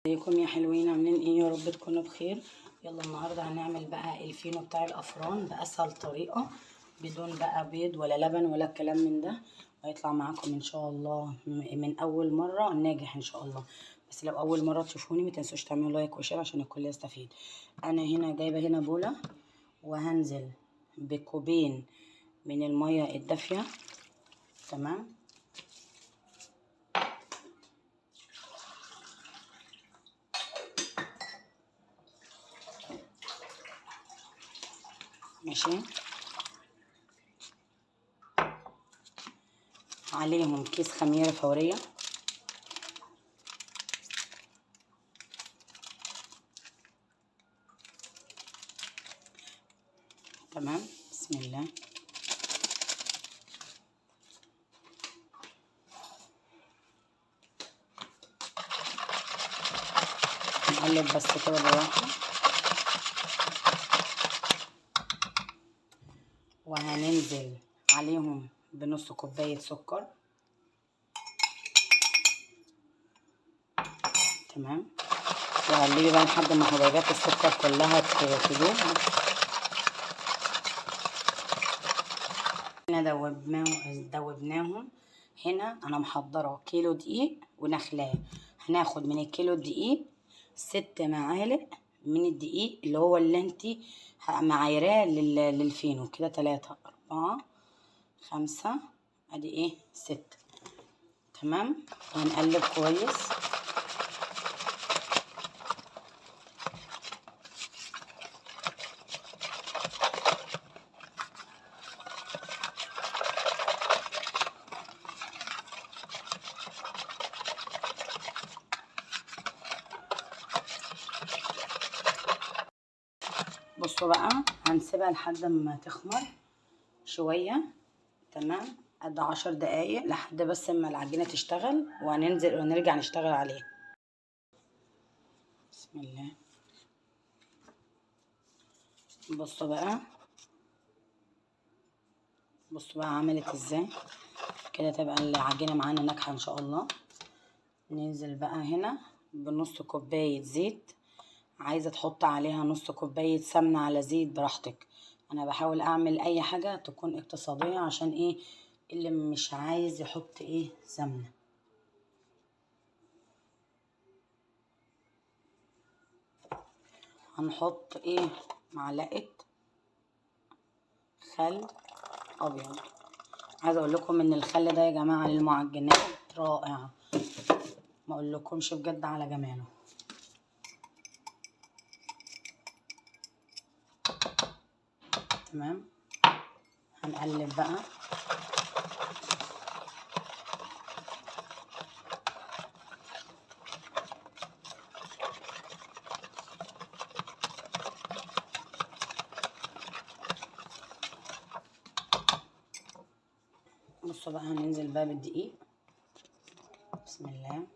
ازيكم يا حلوين؟ عاملين ايه؟ يا رب تكونوا بخير. يلا النهارده هنعمل بقى الفينو بتاع الافران باسهل طريقه، بدون بقى بيض ولا لبن ولا الكلام من ده، وهيطلع معاكم ان شاء الله من اول مرة ناجح ان شاء الله. بس لو اول مرة تشوفوني ما تنسوش تعملوا like و share عشان الكل يستفيد. انا هنا جايبه هنا بوله، وهنزل بكوبين من المية الدافيه، تمام. ماشي، عليهم كيس خميرة فورية، تمام. بسم الله. نقلب بس كده بالراحة، وهننزل عليهم بنص كوباية سكر، تمام. وقلبي بقى لحد ما حبيبات السكر كلها تدوب. هنا دوبناهم. هنا انا محضرة كيلو دقيق ونخلاه. هناخد من الكيلو الدقيق 6 معالق من الدقيق اللي هو اللي انتي معايراه للفينو كده، 3 4 5، ادي ايه 6، تمام. وهنقلب كويس. بصوا بقى هنسيبها لحد ما تخمر شوية، تمام، قد 10 دقايق لحد بس اما العجينة تشتغل، وهننزل ونرجع نشتغل عليها. بسم الله. بصوا بقى، بصوا بقى عملت ازاي كده، تبقى العجينة معانا ناجحة ان شاء الله. ننزل بقى هنا بنص كوباية زيت، عايزه تحط عليها نص كوباية سمنه على زيت براحتك. انا بحاول اعمل اي حاجة تكون اقتصادية عشان ايه اللي مش عايز يحط ايه سمنه. هنحط ايه معلقه خل ابيض. عايزه اقول لكم ان الخل ده يا جماعة للمعجنات رائع، ما اقول لكمش بجد على جماله. تمام، هنقلب بقى. بصوا بقى هننزل بقى بالدقيق. بسم الله.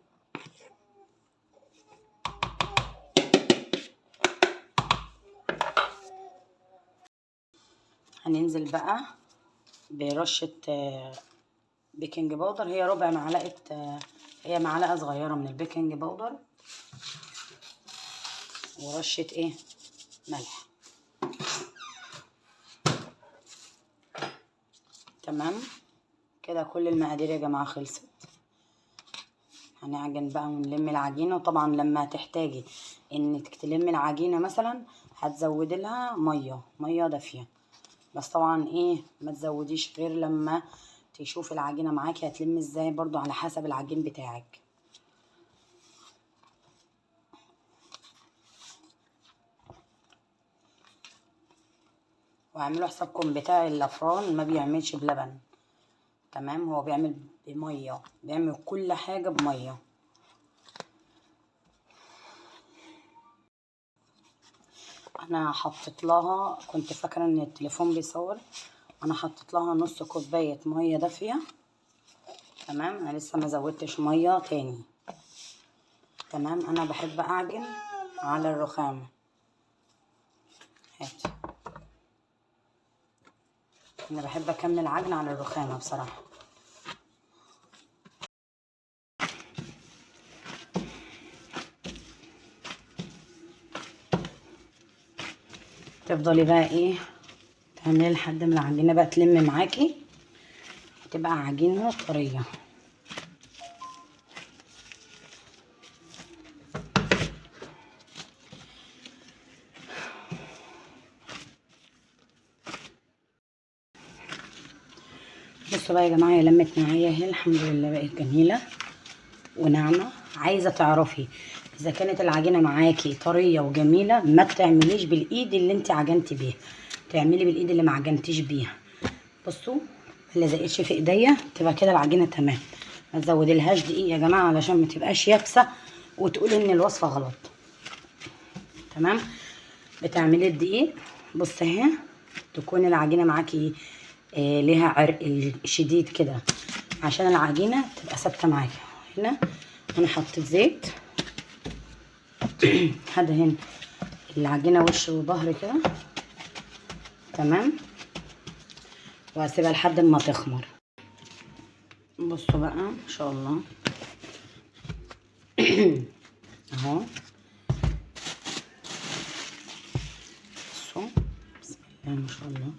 هننزل بقى برشة baking powder، هي ربع معلقة، هي معلقة صغيرة من ال baking powder، ورشة ايه ملح، تمام. كده كل المقادير يا جماعة خلصت. هنعجن بقى ونلم العجينة. وطبعا لما تحتاجي انك تلمي العجينة مثلا هتزودي لها مية دافية، بس طبعا ايه ما تزوديش غير لما تشوف العجينة معاكي هتلم ازاي، برضو على حسب العجين بتاعك. واعملوا حسابكم بتاع الافران ما بيعملش بلبن، تمام، هو بيعمل بميه، بيعمل كل حاجة بميه. انا حطيت لها، كنت فاكره ان التليفون بيصور، انا حطيت لها نص كوباية مية دافيه، تمام. انا لسه ما زودتش مية تاني، تمام. انا بحب اعجن على الرخامه. هات، انا بحب اكمل عجن على الرخامه بصراحة. تفضلي بقى ايه تعملي لحد ما العجينة بقى تلم معاكي، تبقى عجينه طرية. بصوا بقى يا جماعة، هي لمت معايا اهي الحمد لله، بقت جميلة وناعمه. عايزه تعرفي اذا كانت العجينة معاكي طرية وجميلة، ما تعمليش بالايد اللي انت عجنتي بيها، تعملي بالايد اللي ما عجنتيش بيها. بصوا ما لزقتش في ايديا، تبقى كده العجينة تمام. ما تزودلهاش دقيق يا جماعة علشان ما تبقاش يابسة وتقولي ان الوصفة غلط. تمام، بتعملي الدقيق بص اهي، تكون العجينة معاكي ليها عرق شديد كده عشان العجينة تبقى ثابتة معاكي. هنا انا حطيت زيت، هدهن العجينة وش وظهر كده. تمام، وهسيبها لحد ما تخمر. بصوا بقى ان شاء الله اهو. بصوا بسم الله ما شاء الله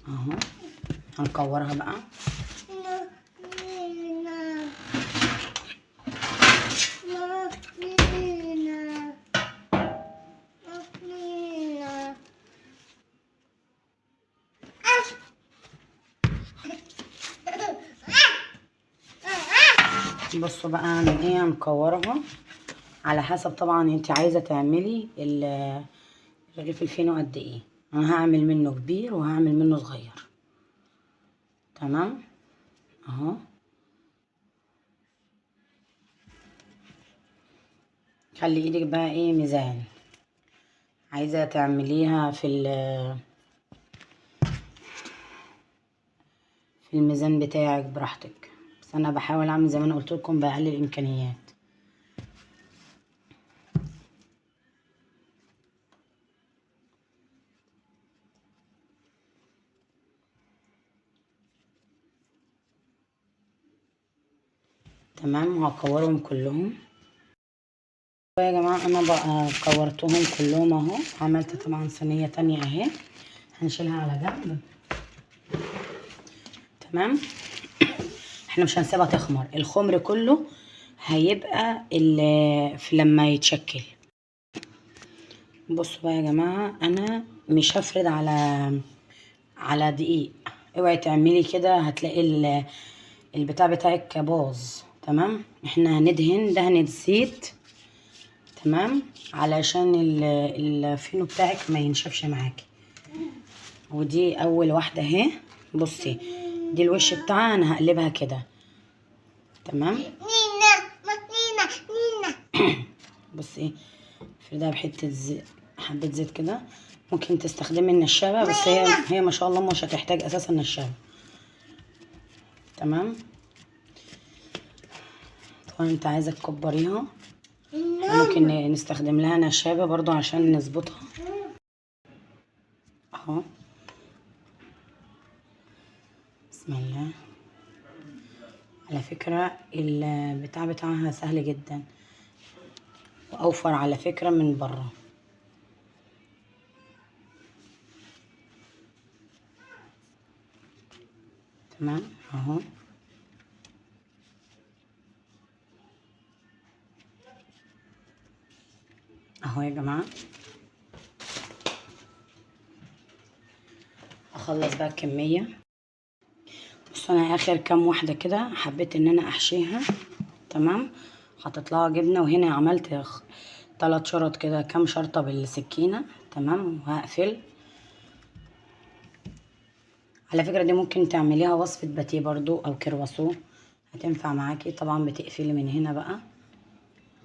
اهو، هنكورها بقى. بصوا بقى هعمل ايه، هنكورها على حسب طبعا انت عايزه تعملي رغيف الفينو قد ايه. انا هعمل منه كبير وهعمل منه صغير. تمام اهو، خلي ايدك بقى ايه ميزان، عايزه تعمليها في الميزان بتاعك براحتك، بس انا بحاول اعمل زي ما انا قلت لكم باقل الامكانيات. تمام، وهكورهم كلهم يا جماعة. انا بقى كورتهم كلهم اهو. عملت طبعا صينية تانية اهي، هنشيلها على جنب. تمام، احنا مش هنسيبها تخمر، الخمر كله هيبقى لما يتشكل. بصوا بقى يا جماعة، انا مش هفرد على دقيق، اوعي تعملي كده هتلاقي البتاع بتاعك باظ. تمام، احنا هندهن دهنة زيت، تمام، علشان الفينو بتاعك ما ينشفش معاكي. ودي اول واحدة اهي. بصي دي الوش بتاعها، انا هقلبها كده. تمام، نينا نينا نينا. بصي فردها بحته زيت، حبه زيت كده. ممكن تستخدمي النشابه، بس هي ما شاء الله مش هتحتاج اساسا نشابه. تمام، طبعا انت عايزه تكبريها، ممكن نستخدم لها نشابه برضو عشان نظبطها اهو. بسم الله. على فكرة البتاع بتاعها سهل جدا واوفر على فكرة من بره. تمام اهو. اهو يا جماعة، اخلص بقى الكمية. بصوا انا اخر كام واحدة كده حبيت ان انا احشيها. تمام، حطيت لها جبنه، وهنا عملت 3 شرط كده، كام شرطه بالسكينة. تمام، وهقفل. على فكرة دي ممكن تعمليها وصفه باتيه برضو او كرواسون، هتنفع معاكي. طبعا بتقفلي من هنا بقى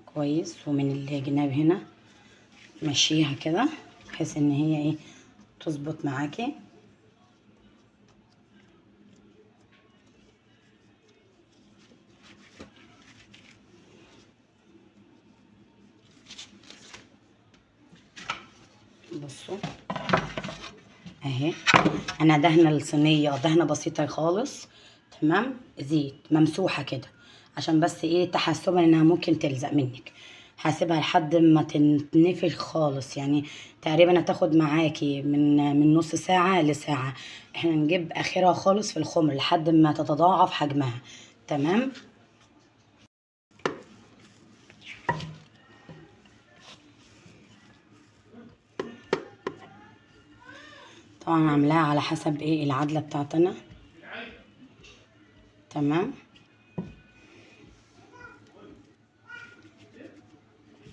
كويس، ومن الجناب هنا مشيها كده بحيث ان هي ايه تظبط معاكي. بصوا اهي، انا دهنه الصينية دهنه بسيطة خالص. تمام، زيت ممسوحة كده عشان بس ايه تحسبا انها ممكن تلزق منك. هسيبها لحد ما تنتنفخ خالص، يعني تقريبا هتاخد معاكي من نص ساعة لساعة. احنا نجيب اخرها خالص في الخمر لحد ما تتضاعف حجمها. تمام. طبعا عاملاها على حسب ايه العدله بتاعتنا. تمام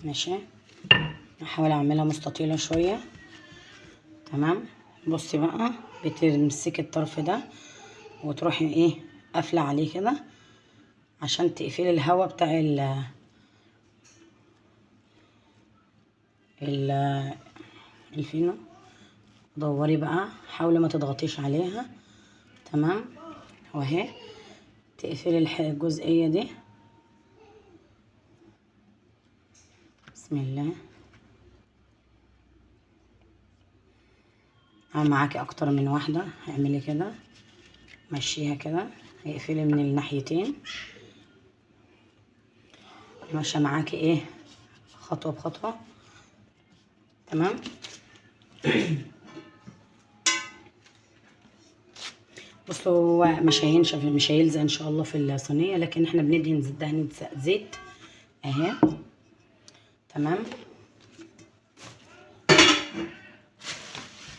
ماشي. هحاول اعملها مستطيله شوية. تمام. بصي بقى، بتمسكي الطرف ده وتروحي ايه قافله عليه كده عشان تقفلي الهواء بتاع ال الفينو. دوري بقى، حاولي ما تضغطيش عليها. تمام. واهي تقفلي الجزئية دي. بسم الله. انا معاكي اكتر من واحدة، اعملي كده، مشيها كده، اقفلي من الناحيتين. ماشية معاكي ايه خطوة بخطوة. تمام. بصوا هو مش هينشف، مش هيلزق ان شاء الله في الصينية، لكن احنا بندهن دهنة زيت اهي. تمام.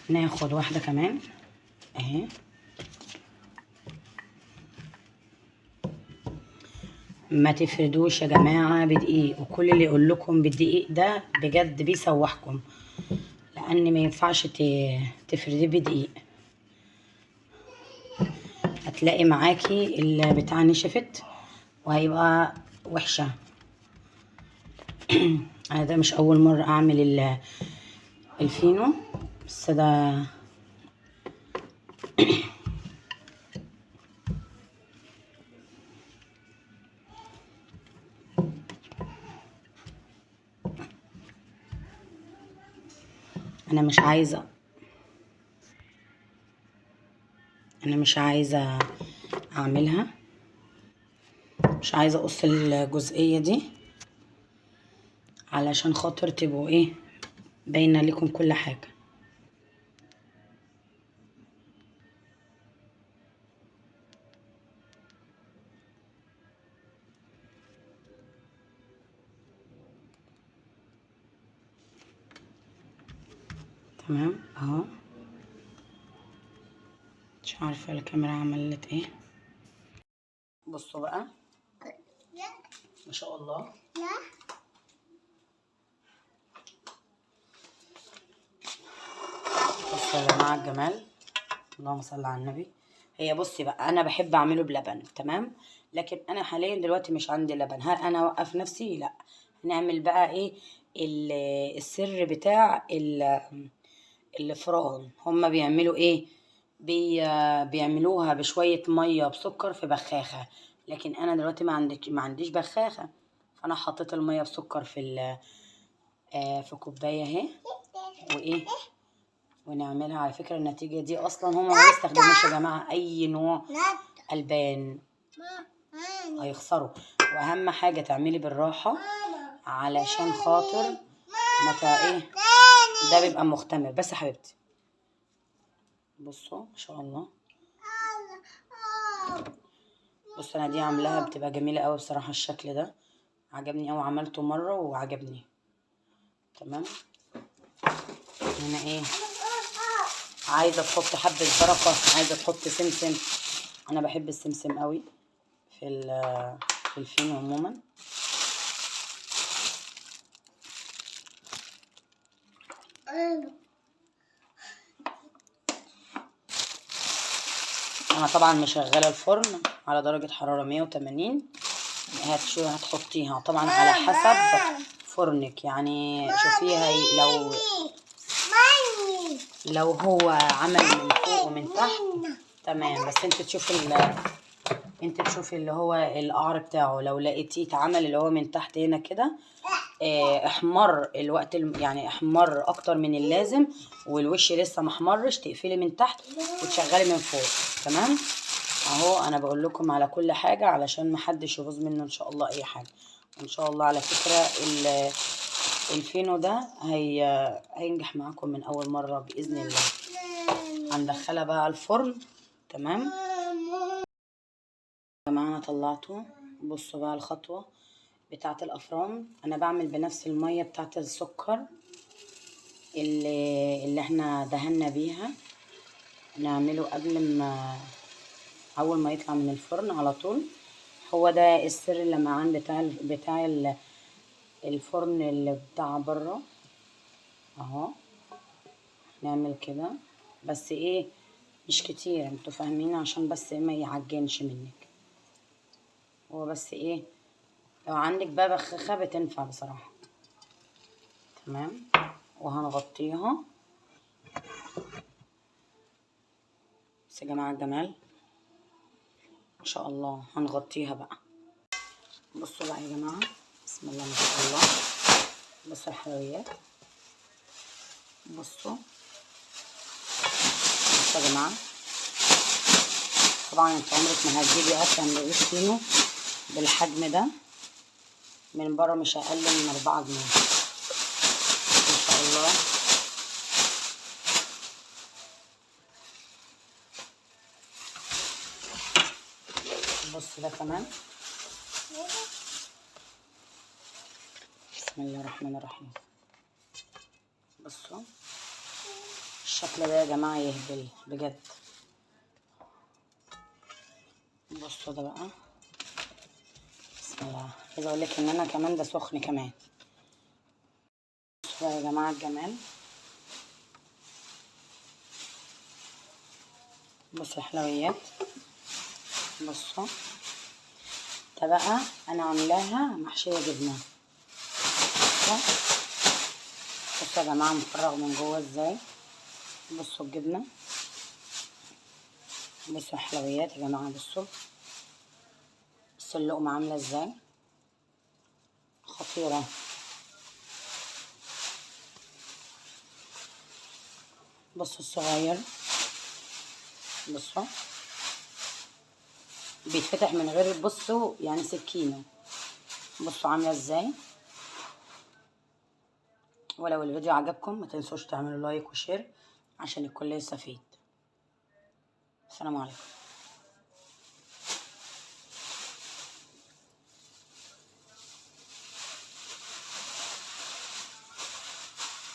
ناخد واحدة كمان اهي. ما تفردوش يا جماعة بدقيق، وكل اللي يقول لكم بالدقيق ده بجد بيسوحكم، لان ما ينفعش تفرديه بدقيق. هتلاقي معاكي البتاع نشفت وهيبقى وحشة. انا ده مش اول مرة اعمل الفينو، بس ده انا مش عايزه اعملها، مش عايزه اقص الجزئية دي علشان خاطر تبقوا ايه باينة لكم كل حاجة. تمام اهو. مش عارفه الكاميرا عملت ايه. بصوا بقى ما شاء الله. بصوا يا جماعة الجمال، اللهم صل على النبي. هي بصي بقى، انا بحب اعمله بلبن، تمام، لكن انا حاليا دلوقتي مش عندي لبن. هل انا اوقف نفسي؟ لا. هنعمل بقى ايه السر بتاع الفران. هما بيعملوا ايه؟ بيعملوها بشوية مية بسكر في بخاخه، لكن انا دلوقتي ما عنديش بخاخه، فانا حطيت المية بسكر في في كوباية اهي، وايه ونعملها. على فكرة النتيجة دي اصلا هما ما بيستخدموش يا جماعة اي نوع البان، هيخسروا. واهم حاجة تعملي بالراحة علشان خاطر ما ايه ده بيبقى مختمر. بس يا حبيبتي بصوا ما شاء الله. بصوا انا دي عاملاها بتبقى جميلة قوي بصراحة، الشكل ده عجبني قوي، عملته مرة وعجبني. تمام. هنا ايه عايزه تحط حبه بركة، عايزه تحط سمسم. انا بحب السمسم قوي في الفينو عموما. انا طبعا مشغله الفرن على درجه حرارة 180. هتحطيها طبعا على حسب فرنك، يعني شوفيها لو هو عمل من فوق ومن تحت تمام، بس انت تشوفي انت تشوفي اللي هو القعر بتاعه. لو لقيتيه اتعمل اللي هو من تحت هنا كده احمر الوقت، يعني احمر اكتر من اللازم والوش لسه ما احمرش، تقفلي من تحت وتشغلي من فوق. تمام اهو انا بقول لكم على كل حاجة علشان ما حدش يبوظ منه ان شاء الله اي حاجة. ان شاء الله. على فكرة الفينو ده هينجح معاكم من اول مرة باذن الله. هندخلها بقى على الفرن. تمام يا جماعة، انا طلعته. بصوا بقى الخطوة بتاعه الافران. انا بعمل بنفس المية بتاعه السكر اللي احنا دهنا بيها، نعمله قبل ما اول ما يطلع من الفرن على طول. هو ده السر اللمعان بتاع الفرن اللي بتاع بره اهو. نعمل كده بس ايه، مش كتير، انتوا فاهمين، عشان بس ما يعجنش منك. هو بس ايه، لو عندك بقى بخاخة بتنفع بصراحة. تمام، وهنغطيها. بس يا جماعة الجمال ما شاء الله. هنغطيها بقى. بصوا بقى يا جماعة، بسم الله ما شاء الله. بصوا الحلويات، بصوا بصوا يا جماعة. طبعا انت عمرك ما هتجيبي اصلا رغيف فينو بالحجم ده من بره، مش اقل من 4 جنيه ان شاء الله. بص ده كمان، بسم الله الرحمن الرحيم. بصوا الشكل ده يا جماعة يهبل بجد. بصوا ده بقى، بسم الله. عايزه اقول لك ان انا كمان ده سخن كمان. بصوا يا جماعة الجمال. بصوا الحلويات. بصوا ده بقى انا عاملاها محشيه جبنه. بصوا يا جماعة مفرغ من جوه ازاي. بصوا الجبنة، بصوا الحلويات يا جماعة. بصوا بصوا اللقمة عامله ازاي، خطيرة. بصوا الصغير، بصوا بيتفتح من غير، بصوا يعني سكينة. بصوا عامله ازاي. ولو الفيديو عجبكم ما تنسوش تعملوا like و share عشان الكل يستفيد. السلام عليكم.